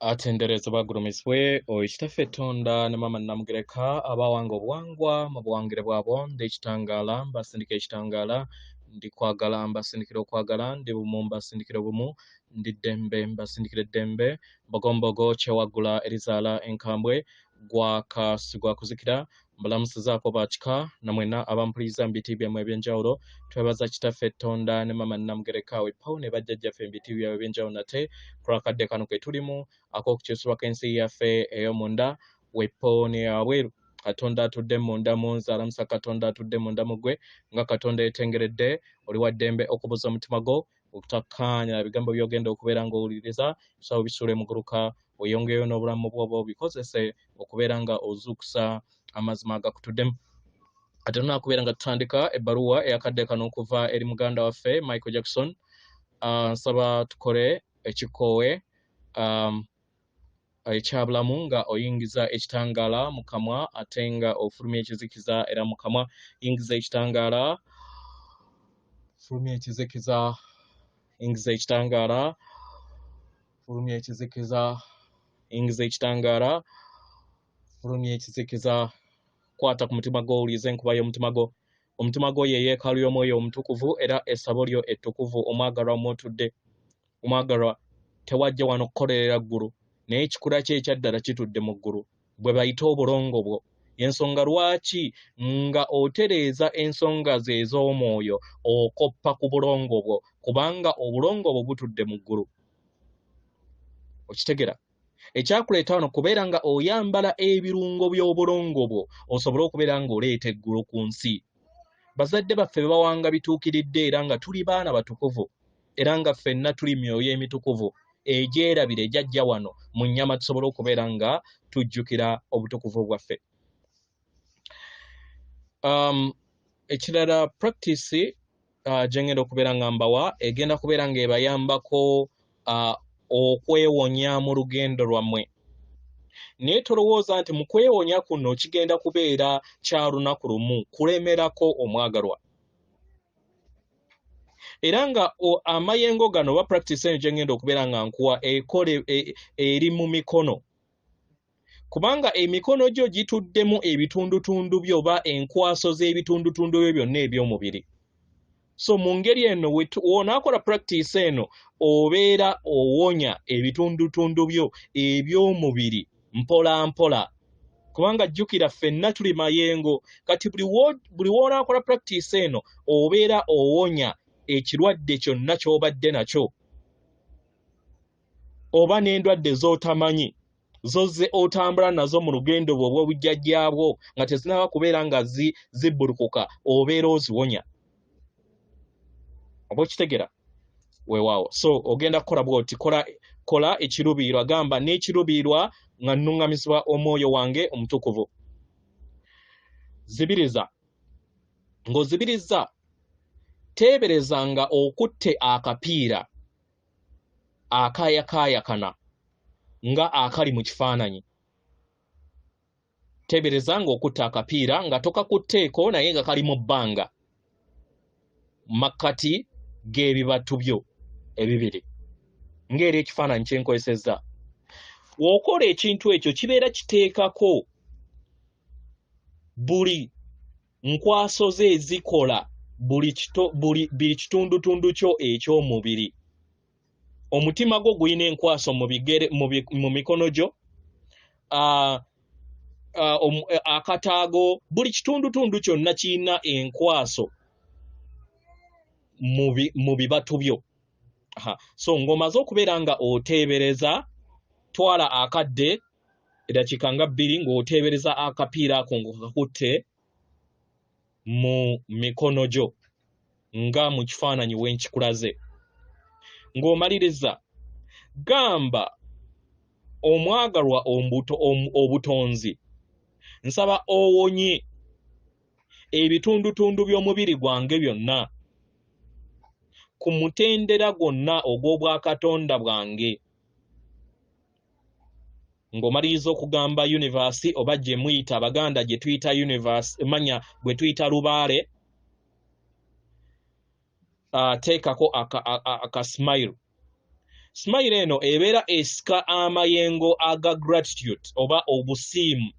Atenderezebwa agulumizibwe oyo Kitaffe Ttonda ne Maama Nnamugereka abawanga obuwangwa mu buwangire bwabwo. Ndi kitangaala mbasindika ekitangaala, ndi kwagala mbasindikira okwagala, ndi bumu mbasindikira obumu, ndi ddembe mbasindikira eddembe, mbogombogo kyewaggula erizaala enkambwe, gwaka sigwa kuzikira. Mbalamusizaako bakika na mwenna abampuliriza mu biti byammwe eby'enjawulo. Twebaza Kitaffe Ttonda ne Maama Nnamugereka wepawo ne bajjajjaffe mu biti byabwe eby'enjawulo nate ku lwakadde kano ke tulimu ak'okukyusibwa kw'ensi yaffe ey'omunda wepo n'eyawabweru. Katonda atudde munda mu nze alamusa Katonda atudde munda mu ggwe. Nga Katonda yeetengeredde, oli wa ddembe okubuza omutima gwo obutakkaanya na bigambo by'ogenda okubeera ng'owuliriza. Nsaba obisuule muguluka, weeyongereyo n'obulamu bwo oba obikozese okubeera nga ozuukusa amazima agakutuddemu. Ate tunakubeera nga tutandika ebbaluwa eyakadde kano okuva eri muganda waffe Michael Jackson. Nsaba tukole ekikoowe ekyabulamu nga oyingiza ekitangaala mu kamwa ate nga ofulumya ekizikiza era mu kamwa. Yingiza ekitangaala, fulumya ekizikiza, yingiza ekitangaala, fulumya ekizikiza, yingiza ekitangaala, fulumya ekizikiza. Kwata ku mutima gwo, owulirize enkuba y'omutima gwo. Omutima gwo ye yeekaalu y'Omwoyo Omutukuvu era essabo lyo ettukuvu omwagalwa mw'otudde. Omwagalwa, tewajja wano kukolerera ggulu, naye ekikula kye ekyaddala kitudde mu ggulu, bwe bayita obulongo bwo. Y'ensonga lwaki nga otereeza ensonga zo ez'omwoyo okoppa ku bulongo bwo, kubanga obulongo bwo butudde mu ggulu. Okitegera? Ekyakuleeta wano kubeera nga oyambala ebirungo by'obulongo bwo osobole okubeera ng'oleeta eggulu ku nsi. Bazadde baffe bebawanga bituukiridde era nga tuli baana batukuvu era nga ffenna tuli myoyo emitukuvu egyerabira egyajja wano mu nnyama tusobole okubeera nga tujjukira obutukuvu bwaffe. Ekirala practice gye ngenda okubeera nga mbawa egenda kubeera ng'ebayambako okwewonya mu lugendo lwammwe. Naye tolowooza nti mu kwewonya kuno kigenda kubeera kya lunaku lumu, kulemerako omwagalwa. Era nga amayengo gano oba practice eno gye ngenda okubeera nga nkuwa ekole eri mu mikono, kubanga emikono gyo gituddemu ebitundutundu byo oba enkwaso z'ebitundutundu byo byonna eby'omubiri. So mu ngeri eno w'onaakola practice eno obeera owonya ebitundutundu byo eby'omubiri mpola mpola, kubanga jjukira ffenna tuli mayengo. Kati buli w'onaakola practice eno obeera owonya ekirwadde kyonna ky'obadde nakyo oba n'endwadde z'otamanyi zozze otambula nazo mu lugendo bwo obw'obujjajjaabwo nga tezinaba kubeera nga zibbulukuka, obeera oziwonya. Oba okitegera? Weewaawo. So ogenda kukola bw'oti, kola ekiruubirirwa, gamba n'ekiruubirirwa nga nnuŋŋamizibwa omwoyo wange omutukuvu. Zibiriza. Ng'ozibiriza, teebereza nga okutte akapiira akaayakaayakana nga akali mu kifaananyi. Teebereza ng'okutte akapiira nga tokakutteeko naye nga kali mu bbanga makkati g'ebibatu byo ebibiri, ng'era ekifaananyi kye nkozesezza. W'okola ekintu ekyo kibeera kiteekako buli nkwaso ze ezikola buli kitundutundu kyo eky'omubiri. Omutima gwo gulina enkwaso mu bigere, mu mikono gyo, akataago, buli kitundutundu kyonna kirina enkwaso mu bibatu byo. So ng'omaze okubeera nga oteebereza, twala akadde eddakiika nga bbiri ng'oteebereza akapiira ako ng'okakutte mu mikono gyo nga mu kifaananyi we nkikulaze. Ng'omaliriza, gamba omwagalwa obutonzi, nsaba owonye ebitundutundu by'omubiri gwange byonna ku mutendera gwonna ogw'obwakatonda bwange. Ng'omaliriza okugamba universe oba gye muyita Abaganda gye tuyita universe, manya gwe tuyita lubaale, teekako aka smile. Smile eno ebeera esika amayengo aga gratitude oba obusiimu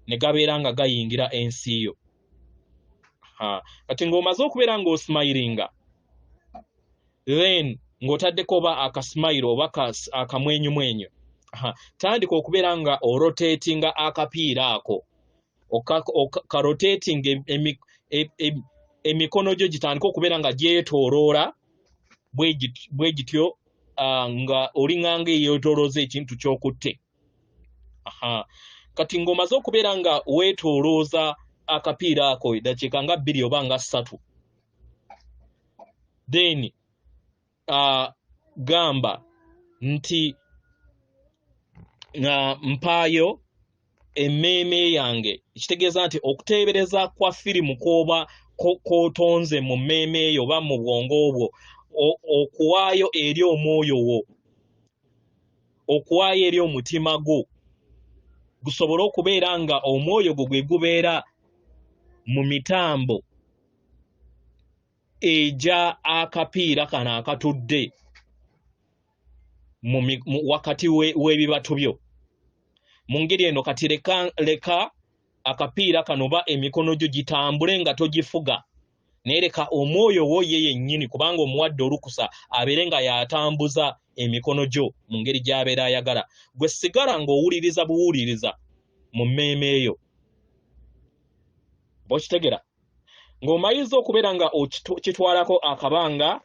ne gabeera nga gayingira ensi yo. Kati ng'omaze okubeera ng'osimayiringa, then ng'otaddeko oba akasimayiro oba akamwenyumwenyu, tandika okubeera nga orotatinga akapiira ako, karotatinga, emikono gyo gitandika okubeera nga gyetooloola bwe gityo, nga olinganga eyeetoolooza ekintu ky'okutte. Kati ng'omaze okubeera nga weetoolooza akapiira ako eddakiika nga 2 oba nga 3, then gamba nti mpaayo emmeeme yange, ekitegeeza nti okuteebereza kwa firimu kw'oba kw'otonze mu mmeeme eyo oba mu bwongo bwo, okuwaayo eri omwoyo wo, okuwaayo eri omutima gwo, gusobole okubeera nga omwoyo gwo gwe gubeera mu mitambo egya akapiira kano akatudde wakati w'ebibatu byo. Mu ngeri eno kati leka akapiira kano oba emikono gyo gitambule nga togifuga, naye leka omwoyo wo ye yennyini, kubanga omuwadde olukusa, abeere nga y'atambuza emikono gyo mu ngeri gy'abeera ayagala. Gwe sigala ng'owuliriza buwuliriza mu mmeeme eyo. Bw'okitegera ng'omaliriza okubeera nga okitwalako akabanga,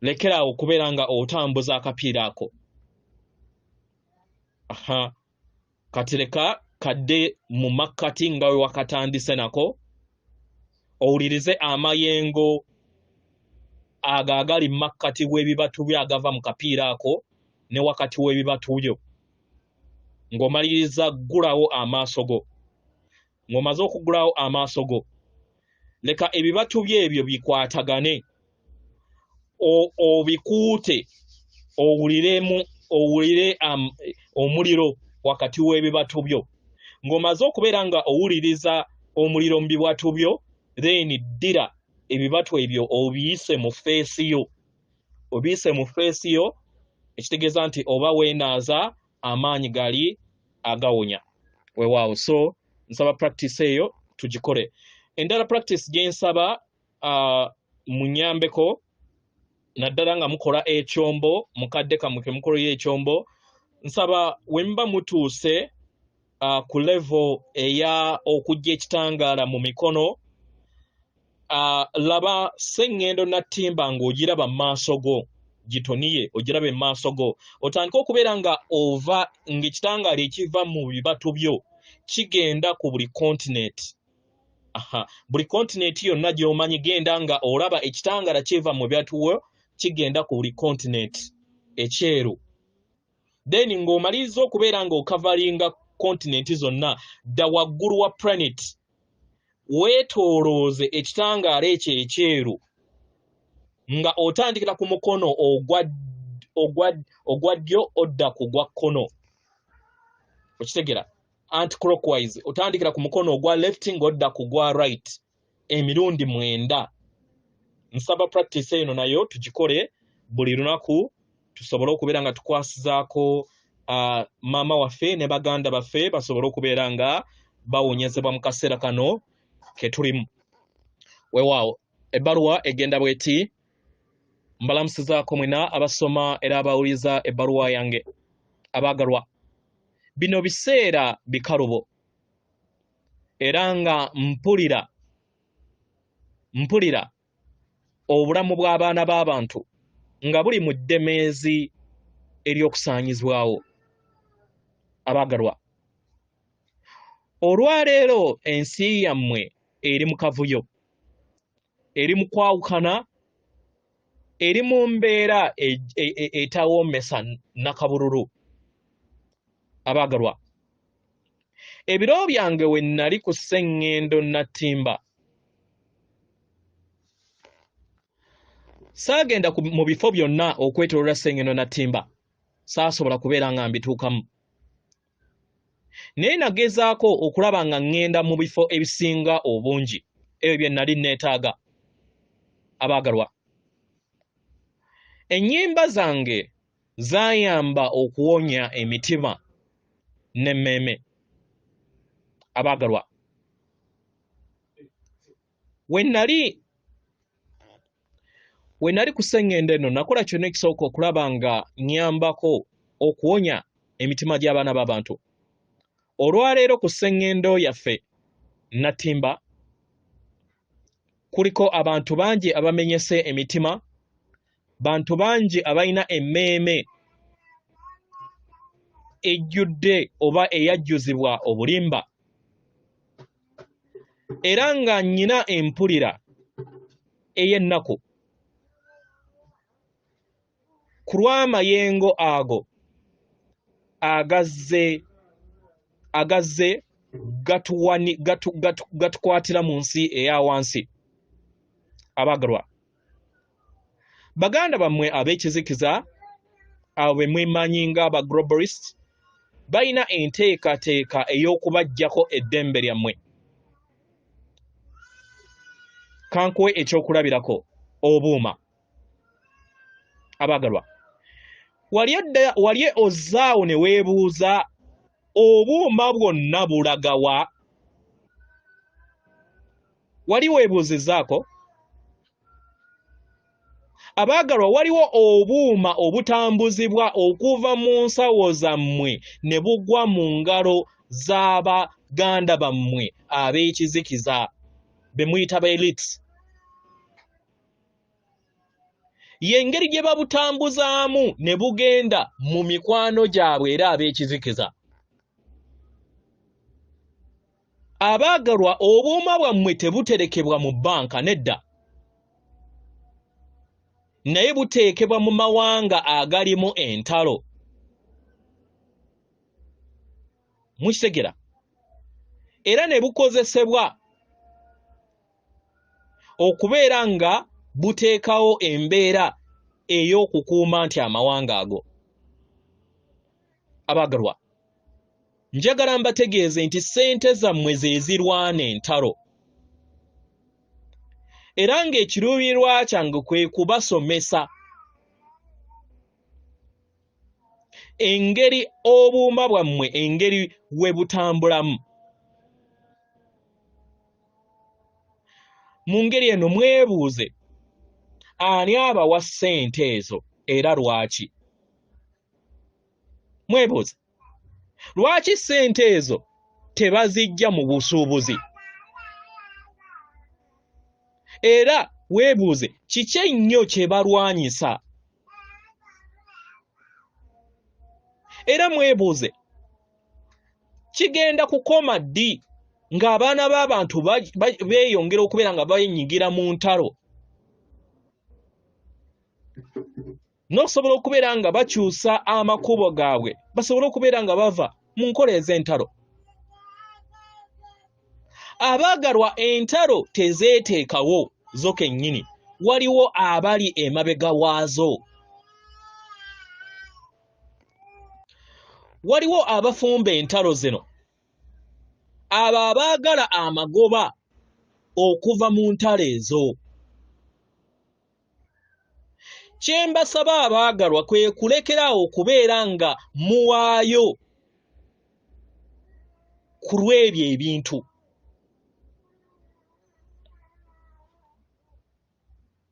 lekeraawo okubeera nga otambuza akapiira ako. Kati leka kadde mu makkati nga we wakatandise nako, owulirize amayengo ago agali mu makkati w'ebibatu byo agava mu kapiira ako ne wakati w'ebibatu byo. Ng'omaliriza ggulawo amaaso go. Ng'omaze okuggulawo amaaso go, leka ebibatu byo ebyo bikwatagane, obikuute, owulire omuliro wakati w'ebibatu byo. Ng'omaze okubeera nga owuliriza omuliro mu bibatu byo, then ddira ebibatu ebyo obiyise mu face yo, obiyise mu face yo, ekitegeeza nti oba weenaaza amaanyi gali agawonya. Weewaawo, so nsaba practice eyo tugikole. Endala practice gye nsaba munyambeko, naddala nga mukola ekyombo, mukadde kammwe ke mukolera ekyombo, nsaba we muba mutuuse ku level eya okuggya ekitangaala mu mikono, laba sseŋŋendo nattimba ng'ogiraba mu maaso go, gitoniye ogirabe mu maaso go, otandike okubeera nga ova ng'ekitangaala ekiva mu bibatu byo kigenda ku buli continent. Buli continent yonna gy'omanyi, genda nga olaba ekitangaala kiva mu bibatu byo kigenda ku buli continent ekyeru. Then ng'omaliriza okubeera ng'okavalinga continent zonna, dda waggulu wa planet, weetoolooze ekitangaala ekyo ekyeru nga otandikira ku mukono ogwa ddyo odda ku gwa kkono. Okitegera? Anti-clockwise, otandikira ku mukono ogwa left ng'odda ku gwa right emirundi 9. Nsaba practice eno nayo tugikole buli lunaku, tusobole okubeera nga tukwasizaako maama waffe ne baganda baffe, basobole okubeera nga bawonyezebwa mu kaseera kano ke tulimu. Weewaawo, ebbaluwa egenda bweti: mbalamusizaako mwena abasoma era abawuliriza ebbaluwa yange. Abaagalwa, bino biseera bikalubo, era nga mpulira obulamu bw'abaana b'abantu nga buli mu ddemeezi ery'okusaanyizibwawo. Abaagalwa, olwaleero ensi yammwe eri mu kavuyo, eri mu kwawukana, eri mu mbeera etawoomesa nakabululu. Abaagalwa, ebiro byange we nnali ku sseŋŋendo nattimba, saagenda mu bifo byonna okwetooloola sseŋŋendo nattimba, saasobola kubeera nga mbituukamu, naye nagezaako okulaba nga ŋŋenda mu bifo ebisinga obungi ebyo bye nnali neetaaga. Abaagalwa, Ennyimba zange zaayamba okuwonya emitima n'emmeeme. Abaagalwa, we nnali we nali ku ssengendo eno nakola kyonna ekisooka okulaba nga nnyambako okuwonya emitima gy'abaana b'abantu. Olwaleero ku ssengendo yaffe Natimba kuliko abantu bangi abamenyese emitima, bantu bangi abalina emmeeme ejjudde oba eyajjuzibwa obulimba era nga nnyina empulira ey'ennaku ku lw'amayengo ago agazze agazze gatuwani gatu, gatu, gatukwatira mu nsi eya wansi. Abaagalwa, baganda bammwe ab'ekizikiza, abo be mwemanyi nga ba globalist, balina enteekateeka ey'okubaggyako eddembe lyammwe. Kankuwe ekyokulabirako, obuuma. Abaagalwa, wali ozzaawo ne weebuuza obuuma bwonna bulagawa? Wali weebuuzizzaako? Abaagalwa, waliwo obuuma obutambuzibwa okuva mu nsawo zammwe ne bugwa mu ngalo z'abaganda bammwe ab'ekizikiza be muyita ba elites. Y'engeri gye babutambuzaamu ne bugenda mu mikwano gyabwe era ab'ekizikiza. Abaagalwa, obuuma bwammwe tebuterekebwa mu bbanka, nedda, naye buteekebwa mu mawanga agalimu entalo. Mukitegera? Era ne bukozesebwa okubeera nga buteekawo embeera ey'okukuuma nti amawanga ago. Abaagalwa, njagala mbategeeze nti ssente zammwe ze zirwana entalo, era ng'ekiruubirirwa kyange kwe kubasomesa engeri obuuma bwammwe engeri we butambulamu. Mu ngeri eno mwebuuze ani abawa ssente ezo era lwaki. Mwebuuze lwaki ssente ezo tebazijja mu busuubuzi, era weebuuze kiki ennyo kye balwanyisa, era mwebuuze kigenda kukoma ddi ng'abaana b'abantu beeyongera okubeera nga benyigira mu ntalo n'okusobola okubeera nga bakyusa amakubo gaabwe basobole okubeera nga bava mu nkola ez'entalo. Abaagalwa, entalo tezeeteekawo zo kennyini, waliwo abali emabega waazo. Waliwo abafumba entalo zino, abo abaagala amagoba okuva mu ntalo ezo. Kye mbasaba abaagalwa kwe kulekera awo okubeera nga muwaayo ku lw'ebyo ebintu.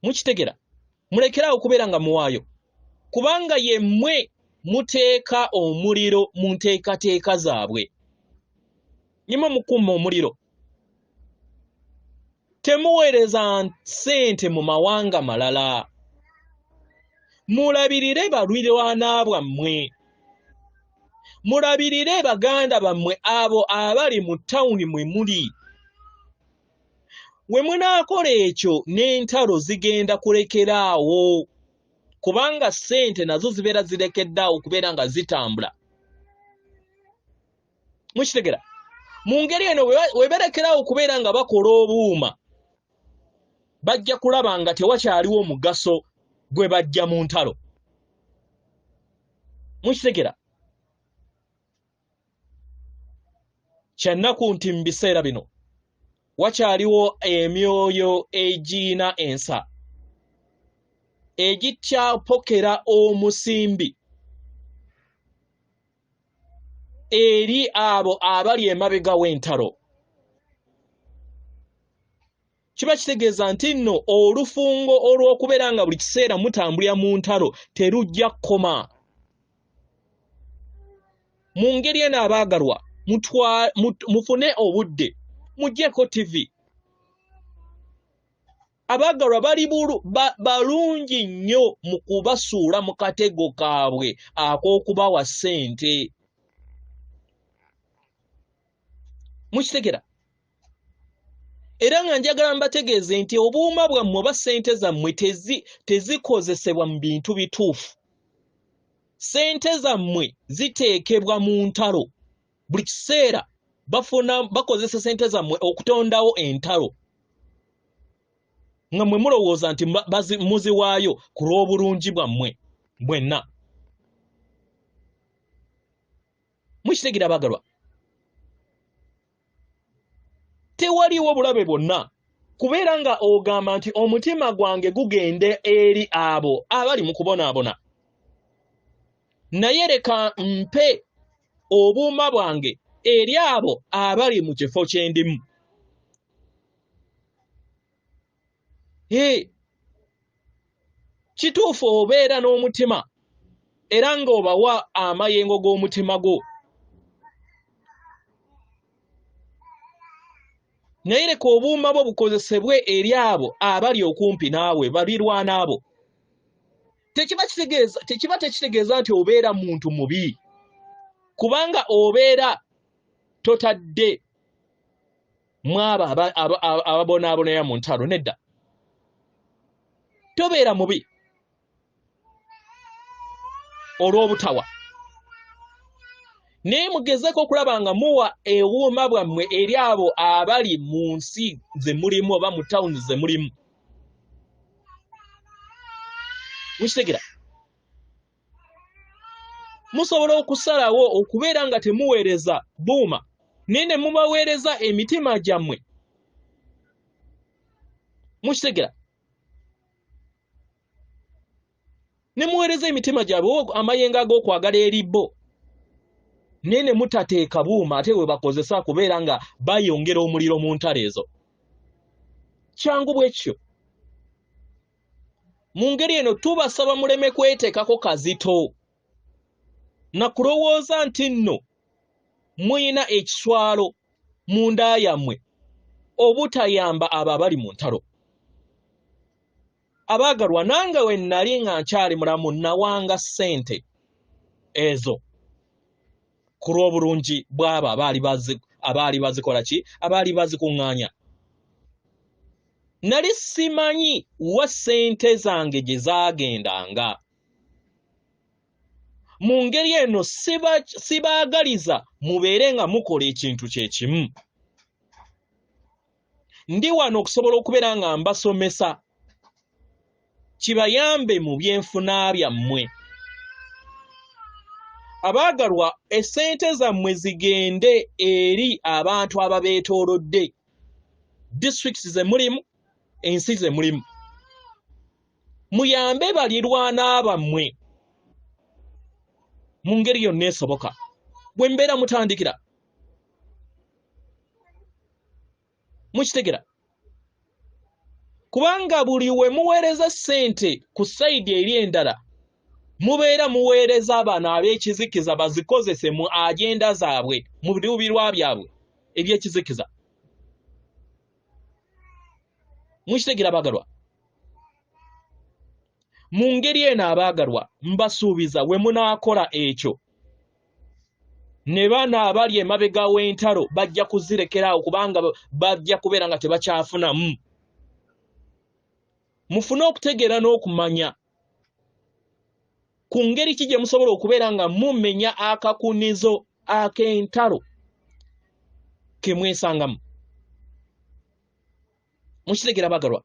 Mukitegera? Mulekere awo okubeera nga muwaayo, kubanga yemmwe muteeka omuliro mu nteekateeka zaabwe. Nyuma mukuuma omuliro. Temuweereza ssente mu mawanga malala. Mulabirire balirwana bwammwe. Mulabirire baganda bammwe abo abali mu tawuni mwe muli. We munaakola ekyo n'entalo zigenda kulekera awo, kubanga ssente nazo zibeera zirekedde awo okubeera nga zitambula. Mukitegera? Mu ngeri eno we balekerawo okubeera nga bakola obuuma, bajja kulaba nga tewakyaliwo mugaso gwe bajja mu ntalo. Mukitegera? Kyannaku nti mu biseera bino wakyaliwo emyoyo egiyina ensa. egikyapokera omusimbi eri abo abali emabega w'entalo. Kiba kitegeeza nti nno olufungo olw'okubeera nga buli kiseera mutambulira mu ntalo terujja kukoma. Mu ngeri eno abaagalwa, mufune obudde, muggyeko TV. Abaagalwa bali balungi nnyo mu kubasuula mu katego kaabwe ak'okubawa ssente. Mukitegera? Era nga njagala mbategeeze nti obuuma bwammwe oba ssente zammwe tezikozesebwa mu bintu bituufu. Ssente zammwe ziteekebwa mu ntalo. Buli kiseera bakozesa ssente zammwe okutondawo entalo. Nga mmwe mulowooza nti muziwaayo ku lw'obulungi bwammwe bwenna. Mukitegera abagalwa? Tewaliwo bulabe bwonna kubeera nga ogamba nti omutima gwange gugende eri abo abali mu kubonaabona, naye leka mpe obuuma bwange eri abo abali mu kifo kye ndimu. Kituufu obeera n'omutima era ng'obawa amayengo g'omutima gwo, naye leka obuuma bwo bukozesebwe eri abo abali okumpi naawe, balirwana abo. Tekiba tekitegeeza nti obeera muntu mubi, kubanga obeera totadde mwabo ababonaabonera mu ntalo. Nedda, tobeera mubi olw'obutawa, naye mugezeeko okulaba nga muwa obuuma bwammwe eri abo abali mu nsi ze mulimu oba mu tawuni ze mulimu. Mukitegera? Musobola okusalawo okubeera nga temuweereza buuma, naye ne mubaweereza emitima gyammwe. Mukitegera? Ne muweereza emitima gyabwe amayengo ag'okwagala eri bo, naye ne mutateeka buuma ate bwe bakozesa kubeera nga bayongera omuliro mu ntalo ezo. Kyangu bwe kityo. Mu ngeri eno tubasaba muleme kweteekako kazito na kulowooza nti nno muyina ekiswalo munda yammwe obutayamba abo abali mu ntalo. Abaagalwa, nange we nnali nga nkyali mulamu nawanga ssente ezo ku lw'obulungi bw'abo abaali bazikola ki, abaali bazikuŋŋaanya. Nali simanyi wa ssente zange gye zaagendanga. Mu ngeri eno sibaagaliza mubeere nga mukola ekintu kye kimu. Ndi wano okusobola okubeera nga mbasomesa kibayambe mu byenfuna byammwe. Abaagalwa, essente zammwe zigende eri abantu ababeetoolodde, disitulikiti ze mulimu, ensi ze mulimu. Muyambe balirwana bammwe mu ngeri yonna esoboka. Bwe mbeera mutandikira, mukitegera? Kubanga buli we muweereza ssente ku sayidi eri endala, mubeera muweereza bano ab'ekizikiza bazikozese mu agenda zaabwe, mu biruubirirwa byabwe eby'ekizikiza. Mukitegera abaagalwa? Mu ngeri eno abaagalwa, mbasuubiza we munaakola ekyo, ne bano abali emabega w'entalo bajja kuzirekeraawo, kubanga bajja kubeera nga tebakyafunamu. Mufune okutegeera n'okumanya ku ngeri ki gye musobola okubeera nga mumenya akakunizo ak'entalo ke mwesangamu. Mukitegera abaagalwa?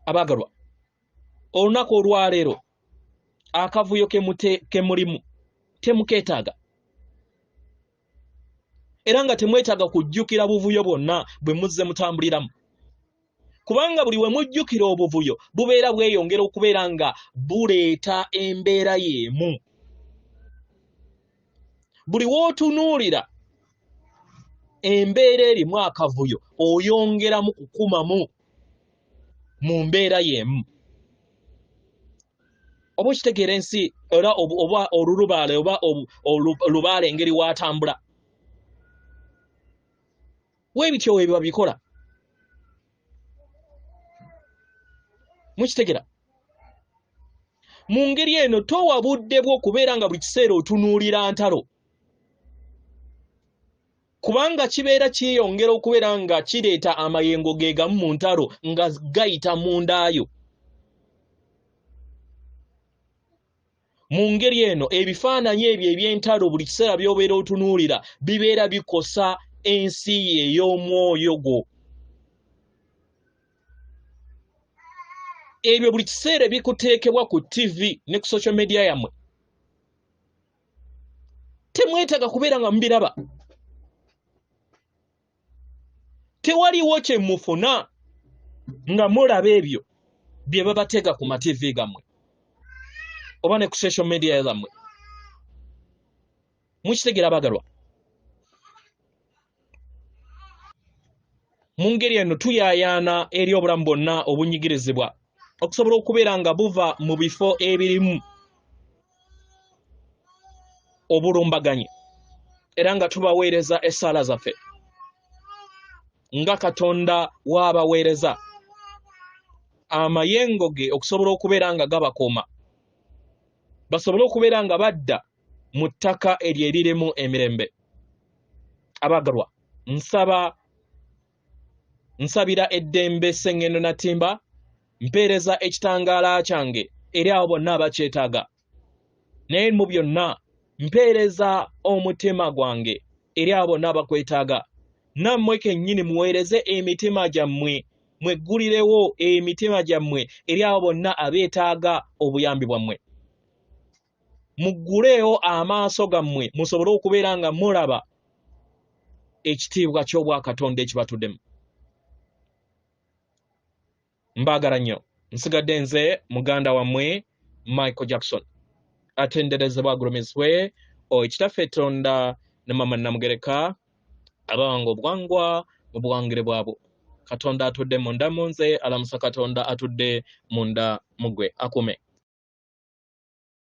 Abaagalwa, olunaku olwaleero akavuyo ke mulimu temukeetaaga, era nga temwetaaga kujjukira buvuyo bwonna bwe muzze mutambuliramu. Kubanga buli we mujjukira obuvuyo bubeera bweyongera okubeera nga buleeta embeera y'emu. Buli w'otunuulira embeera erimu akavuyo oyongeramu kukumamu mu mbeera y'emu. Oba okitegeera ensi era oba olulubaale oba olubaale engeri w'atambula. Weebityo we babikola. Mukitegera? Mu ngeri eno towa budde bwo kubeera nga buli kiseera otunuulira ntalo, kubanga kibeera kyeyongera okubeera nga kireeta amayengo ge gamu mu ntalo nga gayita mundaayo. Mu ngeri eno ebifaananyi ebyo eby'entalo buli kiseera by'obeera otunuulira bibeera bikosa ensi yo ey'omwoyo gwo. Ebyo buli kiseera bikuteekebwa ku TV ne ku social media yammwe. Temwetaaga kubeera nga mubiraba. Tewaliwo kye mufuna nga mulaba ebyo bye babateeka ku ma TV gammwe oba ne ku social media zammwe. Mukitegeera abaagalwa? Mu ngeri eno tuyaayaana eri obulamu bwonna obunyigirizibwa okusobola okubeera nga buva mu bifo ebirimu obulumbaganyi, era nga tubaweereza essaala zaffe nga Katonda w'abaweereza amayengo ge okusobola okubeera nga gabakuuma basobole okubeera nga badda mu ttaka eryo eririmu emirembe. Abaagalwa, nsaba nsabira eddembe Ssengendo Natimba, mpeereza ekitangaala kyange eri abo bonna abakyetaaga. Naye mu byonna mpeereza omutima gwange eri abo bonna abakwetaaga. Nammwe kennyini muweereze emitima gyammwe, mweggulirewo emitima gyammwe eri abo bonna abeetaaga obuyambi bwammwe. Mugguleewo amaaso gammwe musobole okubeera nga mulaba ekitiibwa ky'Obwakatonda ekibatuddemu. Mbaagala nnyo. Nsigadde nze muganda wammwe Michael Jackson. Atenderezebwa agulumizibwe oyo Kitaffe Tonda ne Mama Namugereka abawanga obwangwa mu buwangire bwabwo. Katonda atudde munda mu nze alamusa Katonda atudde munda mu ggwe. Akuume.